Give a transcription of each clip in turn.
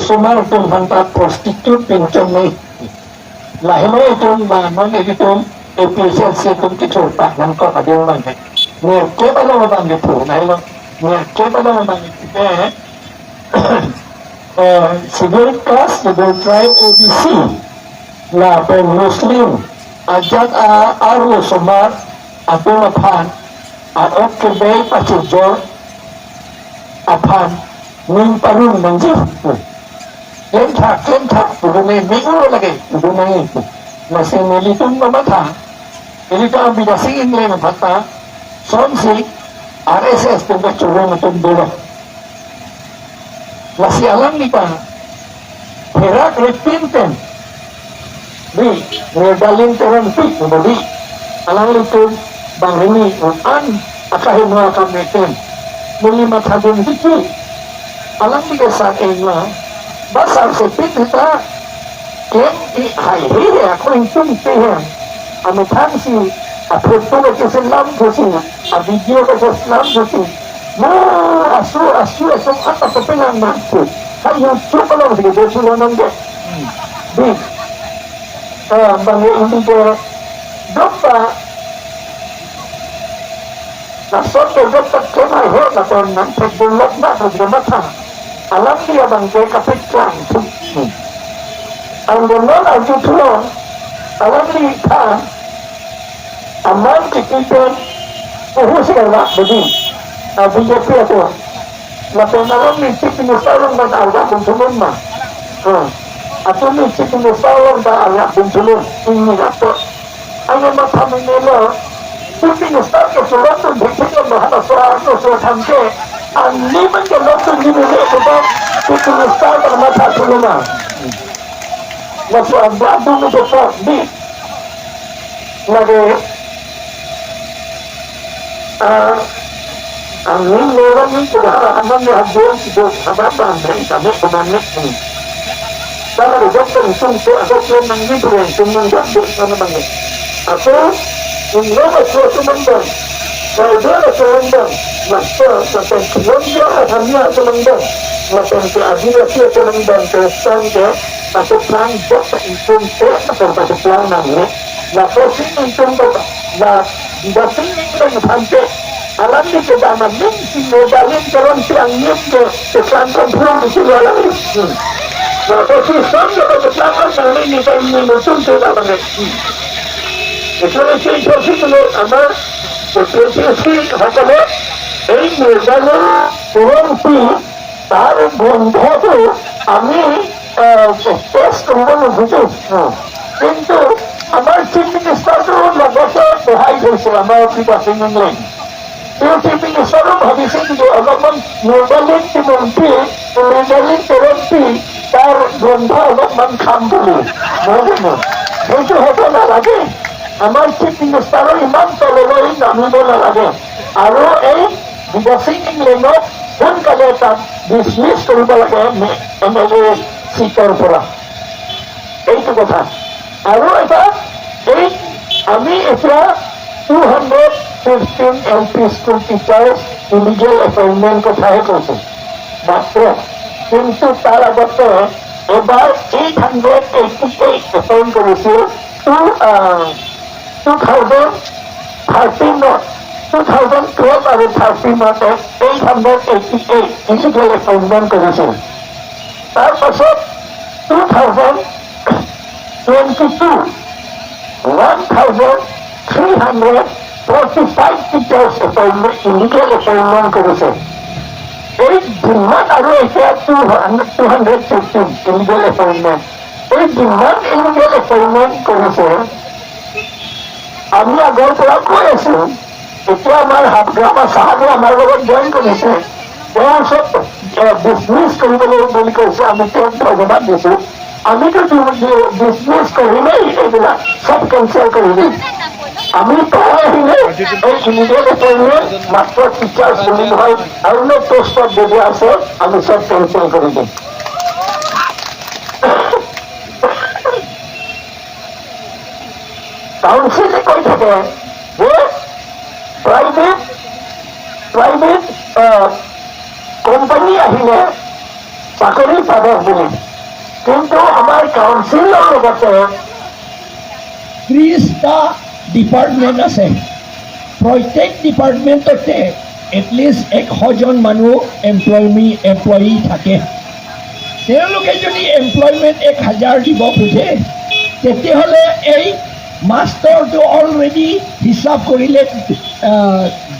sumar itong hanta prostitute pinchon ni lahilo itong manon itong APSLC itong kichurpa ng ko kadiyong man nirke pa lang bang ito nahilo nirke pa lang bang ito scheduled caste, scheduled tribe, OBC la pen Muslim ajat aru sumar atong aphan at kebay pasujor aphan ning parun manji kentha purune mingo lagi purune masinilitong mamata ilito ang binasingin nila ng bata sonsi RSS tunga churong itong dulo lasi alam ni pa herak repinten di redalin terang pi mabali alam nito bang rini an akahin mo kami muli mathabon dito alam ni sa inla basa sa pitita ken i hai he ako intum te আমি থাকছি আর ফেসবুকে কিছু নাম ধরছি আর video কিছু নাম ধরছি না আসু আসু এসব আটা তো নাম মারছি তাই ছোট থেকে বলছিল নামকে bang hindi dopa nasoto dopa kema he na kon nan pagbulat na pagdamata alam niya bang kay kapit lang ang ganon ang tutulong alam niya amang kikitin uhusi ala bedi BJP ato lapen alam ni chief minister lang ba alga kuntulon ma ato ni chief minister lang ba alga kuntulon ini ato ang matamin nila chief minister ke surat bhikhi mahala so so thamke ang liman ke lokto nimele ko ba chief minister ba mata tulona maso ang brado mo to di lagi ang niloran ng pag-aaraman ni Abdul Hababa ang kami kumamit ni para doktor itong ako ng libro itong ng doktor na naman ako yung loma ko sumandang na sumandang basta sa pagkulongga at hanya sumandang mapagkaabila siya sumandang kristan ka pasuplang basta itong pasuplang namin na posing itong na basing itong hante alam ni kedama min sinodalin karon si ang ke kesantren pulong sila alam ni na posing sa pasuplang namin ni pag-inusun sila banget আমার সকলে এই নির্বাচন তুরন্তই তার বন্ধকে আমি test করব বুঝি কিন্তু আমার চিফ মিনিস্টারও লগতে সহায় কৰিছিল আমাৰ পিতা সিং তেওঁ চিফ মিনিষ্টাৰো ভাবিছিল যে অলপমান নিৰ্বাচন মন্ত্ৰী নিৰ্বাচন তুৰন্তই তাৰ গ্ৰন্থ অলপমান খাম বুলি নহয় সেইটো হ'ব নালাগে আমাৰ চিফ মিনিষ্টাৰো ইমান তললৈ নামিব নালাগে আৰু এই বিদেশী ইংলেণ্ডক সোনকালে তাক ডিছমিছ কৰিব লাগে এম এল এ চিটৰ পৰা এইটো কথা আৰু এটা এই আমি এতিয়া 215 LP school teachers illegal appointment কথাহে কৈছোঁ মাত্ৰ কিন্তু তাৰ আগতে এবাৰ 888 এপইণ্ট কৰিছিল 2013 2012 আৰু 13ত 888 ইলিগেল এপইণ্টমেণ্ট কৰিছিল তাৰপাছত 2022 1345 teachers appointment illegal appointment কৰিছে এই যিমান আৰু এতিয়া 215 ইলিগেল এপইণ্টমেণ্ট এই যিমান ইলিগেল এপইণ্টমেণ্ট কৰিছে আমি আগৰ পৰা কৈ আছো এতিয়া আমাৰ হাতগ্ৰামা চাহাবে আমাৰ লগত জইন কৰিছে তেওঁ চব ডিছমিছ কৰিবলৈ বুলি কৈছে আমি তেওঁক ধন্যবাদ দিছো আমিতো ডিছমিছ কৰিলেই এইবিলাক চব কেঞ্চেল কৰি দিম আমি তই আহিলে এই ইলিগেল এপইণ্টমেণ্ট মাত্ৰ টিচাৰ্ছ বুলি নহয় আৰু পোষ্টত যদি আছে আমি চব কেঞ্চেল কৰি দিম কাউন্সিলে কৈ থাকে যে প্ৰাইভেট প্ৰাইভেট কোম্পানী আহিলে চাকৰি পাব বুলি। কিন্তু আমাৰ কাউন্সিলৰ লগতে 30টা ডিপাৰ্টমেণ্ট আছে। প্ৰত্যেক ডিপাৰ্টমেণ্টতে এটলিষ্ট 100জন মানুহ এমপ্লয়ী থাকে। তেওঁলোকে যদি এমপ্লয়মেণ্ট 1000 দিব খোজে, তেতিয়াহ'লে এই মাষ্টৰটো অলৰেডি হিচাপ কৰিলে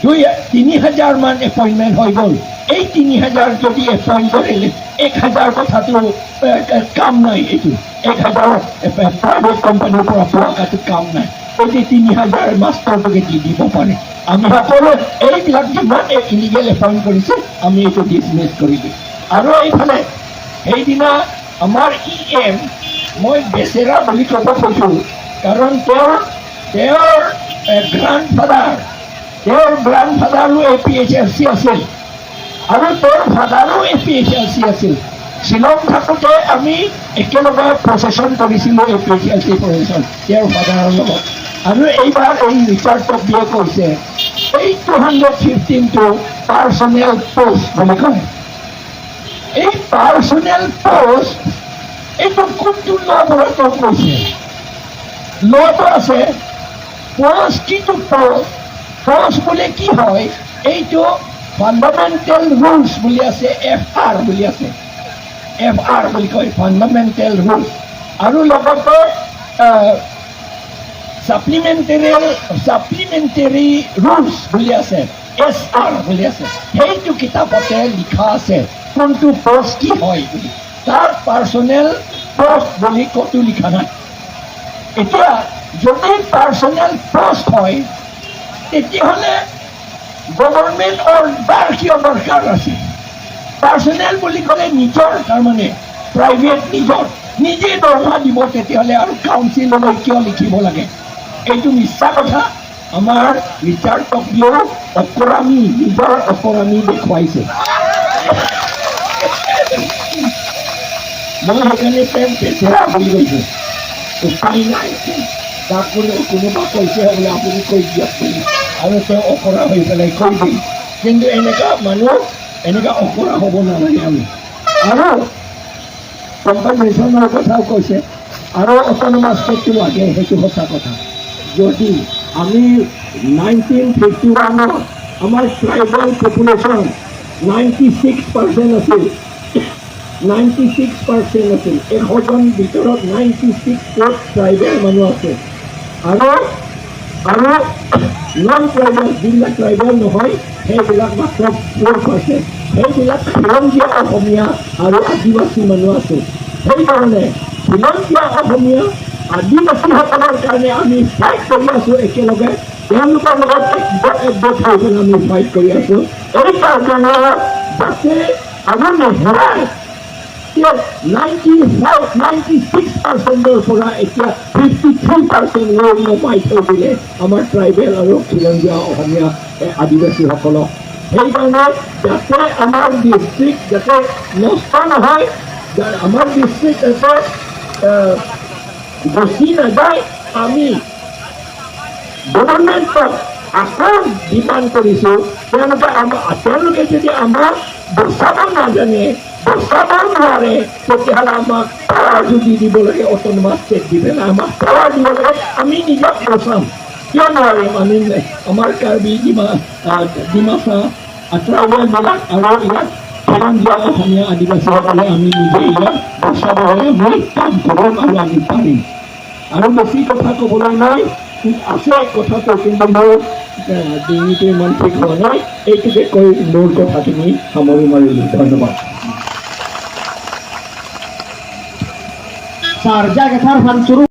2-3 হাজাৰমান এপইণ্টমেণ্ট হৈ গ'ল। এই 3000 যদি এপইণ্ট কৰিলে, 1000 কথাটো কাম নাই। এইটো 1000 প্ৰাইভেট কোম্পানীৰ পৰা পোৱাটো কাম নাই। এই 3000 মাষ্টৰটোকে দি দিব পাৰে। আমি সকলো এইবিলাক যিমান ইলিগেল এপইণ্ট কৰিছে, আমি এইটো ডিছমিছ কৰি দিম। আৰু এইফালে সেইদিনা আমাৰ ই এম, মই বেচেৰা বুলি ক'ব খোজোঁ, কাৰণ তেওঁৰ গ্ৰাণ্ড ফাদাৰ, তেওঁৰ গ্ৰাণ্ড ফাদাৰো A P H L C আছিল আৰু তেওঁৰ ফাদাৰো A P H L C আছিল। শ্বিলং থাকোঁতে আমি একেলগে প্ৰচেছন কৰিছিলোঁ, A P H L C procession তেওঁৰ ফাদাৰৰ লগত। আৰু এইবাৰ এই ৰিচাৰ্ড টকবিয়ে কৈছে, এই 215টো পাৰ্চনেল পোষ্ট বুলি কয়। এই পাৰ্চনেল পোষ্ট, এইটো কোনটো ল পৰা তেওঁ কৈছে? লটো আছে পোষ্ট। কিটো পোষ্ট? পোষ্ট বুলি কি হয়? এইটো ফাণ্ডামেণ্টেল ৰুলছ বুলি আছে, এফ আৰ বুলি আছে, এফ আৰ বুলি কয়, ফাণ্ডামেণ্টেল ৰুলছ। আৰু লগতে ছাপ্লিমেণ্টেৰী ৰুলছ বুলি আছে, এছ আৰ বুলি আছে। সেইটো কিতাপতে লিখা আছে কোনটো পষ্ট কি হয় বুলি। তাৰ পাৰ্চনেল পষ্ট বুলি ক'তো লিখা নাই। এতিয়া যদি পাৰ্চনেল পষ্ট হয়, তেতিয়াহ'লে গভৰ্ণমেণ্ট অৰ্ডাৰ কিয় দৰকাৰ আছে? পাৰ্চনেল বুলি ক'লে নিজৰ, তাৰমানে প্ৰাইভেট, নিজৰ, নিজে দৰমহা দিব। তেতিয়াহ'লে আৰু কাউন্সিললৈ কিয় লিখিব লাগে? এইটো মিছা কথা। আমাৰ ৰিচাৰ্ড টকবিয়েও অকৰামি, নিজৰ অকৰামি দেখুৱাইছে। মই সেইকাৰণে তেওঁক বেচেৰা বুলি কৈছোঁ। উপায় নাই। তাক কোনোবা কৈছে বোলে, আপুনি কৈ দিয়ক বুলি, আৰু তেওঁ অকৰা হৈ পেলাই কৈ দিল। কিন্তু এনেকুৱা মানুহ, এনেকুৱা অকৰা হ'ব নালাগে আমি। আৰু কম্পেনচেশ্যনৰ কথাও কৈছে আৰু অট'নমাছ ষ্টেটটো লাগে, সেইটো সঁচা কথা। যদি আমি 1951ত আমাৰ ট্ৰাইবেল পপুলেশ্যন 96% আছিল, 96% আছিল। 100জন ভিতৰত 96 ট্ৰাইবেল মানুহ আছে। আৰু নন ট্ৰাইবেল, যিবিলাক ট্ৰাইবেল নহয়, সেইবিলাক মাত্ৰ 4%। সেইবিলাক খিলঞ্জীয়া অসমীয়া আৰু আদিবাসী মানুহ আছে। সেইকাৰণে খিলঞ্জীয়া অসমীয়া আদিবাসীসকলৰ কাৰণে আমি ফাইট কৰি আছোঁ। একেলগে তেওঁলোকৰ লগত একগোট একগোট হৈ পেলাই আমি ফাইট কৰি আছোঁ। এই কাৰণে যাতে আৰু নেহেৰাই। 95, 96%ৰ পৰা এতিয়া 53% নমাই থৈ দিলে আমাৰ ট্ৰাইবেল আৰু খিলঞ্জীয়া অসমীয়া আদিবাসীসকলক। সেইকাৰণে যাতে আমাৰ ডিষ্ট্ৰিক্ট যাতে নষ্ট নহয়, আমাৰ ডিষ্ট্ৰিক্ট যাতে গুচি নাযায়, আমি গভৰ্ণমেণ্টক আকৌ ডিমাণ্ড কৰিছোঁ। তেওঁলোকে যদি আমাক বচাব নাজানে, বচাব নোৱাৰে, তেতিয়াহ'লে আমাক পাৱাৰ যদি দিব লাগে, অট'নমাছ ষ্টেট দি পেলাই আমাক পাৱাৰ দিব লাগে, আমি নিজক বচাম। কিয় নোৱাৰিম আমি? আমাৰ কাৰ্বি, ডিমাচা ট্ৰাইবেলবিলাক আৰু ইয়াত খিলঞ্জীয়া অসমীয়া আদিবাসীসকলে আমি নিজে ইয়াক বচাবলৈ আমি কাম কৰিম আৰু আমি পাৰিম। আৰু বেছি কথা ক'বলৈ নাই। আছে কথাটো, কিন্তু মোৰ ডিঙিটো ইমান ঠিক হোৱা নাই। এইটোকে কৈ মোৰ কথাখিনি সামৰি মাৰিলোঁ। ধন্যবাদ। Sarja Getar Fansuru.